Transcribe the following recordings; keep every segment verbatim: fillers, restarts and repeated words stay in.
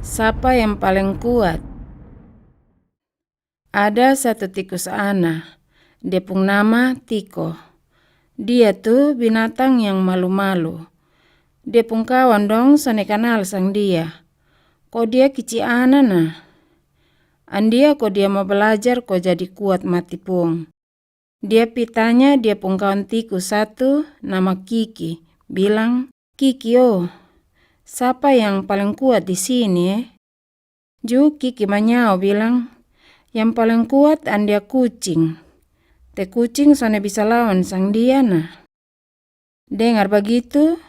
Sapa yang paling kuat? Ada satu tikus ana, dia pung nama Tiko. Dia tu binatang yang malu-malu. Dia pung kawan dong sone kanal sang dia. Ko dia kici ana na. Andia ko dia mau balajar ko jadi kuat mati pung. Dia pi tanya dia pung kawan tikus satu nama Kiki, bilang, "Kiki o, sapa yang paling kuat di sini e?" Ju Kiki manyao bilang, "Yang paling kuat andia kucing. Te kucing sone bisa lawan sang dia na." Dengar bagitu,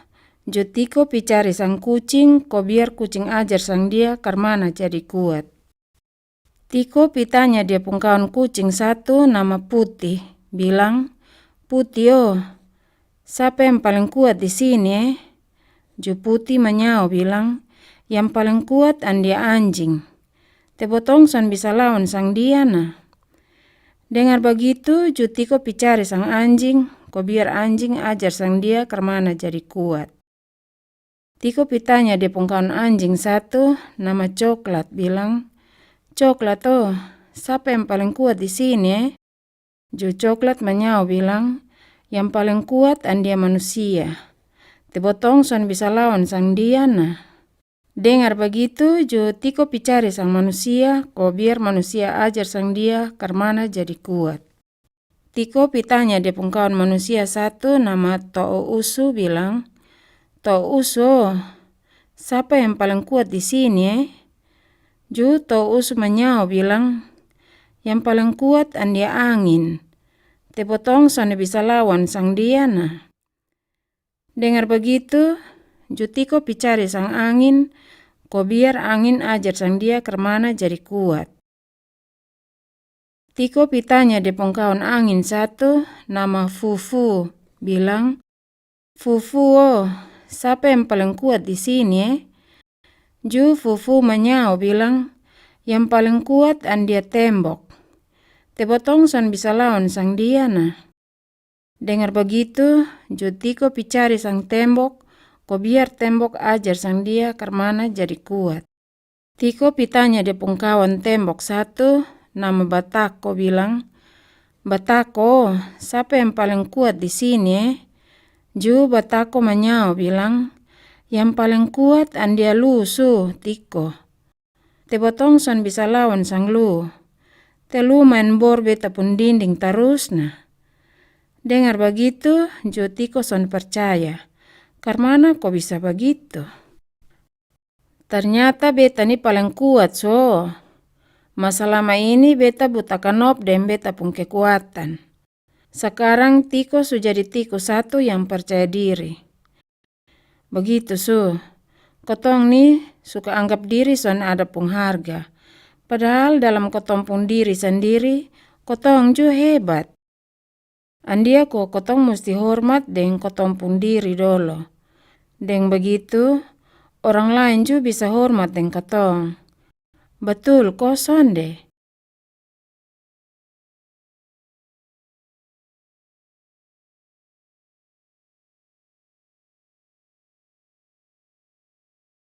ju Tiko pi cari sang kucing ko biar kucing ajar sang dia karmana jadi kuat. Tiko pi tanya dia pung kawan kucing satu nama Putih, bilang, "Putih o, sapa yang paling kuat di sini e?" Ju Putih manyao bilang, "Yang paling kuat andia anjing. Te botong son bisa lawan sang dia na." Dengar bagitu, ju Tiko pi cari sang anjing, ko biar anjing ajar sang dia karmana jadi kuat. Tiko pi tanya dia pung kawan anjing satu nama Coklat bilang, "Coklat o, sapa yang paling kuat di sini e?" Ju Coklat manyao bilang, "Yang paling kuat andia manusia. Te botong son bisa lawan sang dia na." Dengar bagitu, ju Tiko pi cari sang manusia ko biar manusia ajar sang dia karmana jadi kuat. Tiko pi tanya dia pung kawan manusia satu nama To'o Usu bilang, "To'o Usu o, sapa yang paling kuat di sini e?" Ju To'o Usu manyao bilang, "Yang paling kuat andia angin. Te botong sone bisa lawan sang dia na." Dengar bagitu, ju Tiko pi cari sang angin, ko biar angin ajar sang dia karmana jadi kuat. Tiko pi tanya dia pung kawan angin satu nama Fufu, bilang, "Fufu o, sapa yang paling kuat di sini e?" Ju Fufu manyao bilang, "Yang paling kuat andia tembok. Te botong son bisa lawan sang dia na." Dengar bagitu, ju Tiko pi cari sang tembok, ko biar tembok ajar sang dia karmana jadi kuat. Tiko pi tanya dia pung kawan tembok satu nama Batako bilang, "Batako, sapa yang paling kuat di sini e?" Ju Batako manyao bilang, "Yang paling kuat andia lu su, Tiko. Te botong son bisa lawan sang lu. Te lu maen bor beta pung dinding tarus na." Dengar bagitu, ju Tiko son parcaya. Karmana ko bisa bagitu? "Ternyata beta ni paling kuat so. Ma salama ini beta bu takanop deng beta pung kekuatan. Sakarang Tiko su jadi tikus satu yang parcaya diri. Bagitu su, kotong ni suka anggap diri son ada pung harga. Padahal dalam kotong pung diri sandiri, kotong ju hebat. Andia ko kotong musti hormat deng kotong pung diri dolo. Deng bagitu, orang laen ju bisa hormat deng kotong. Batul ko sonde?"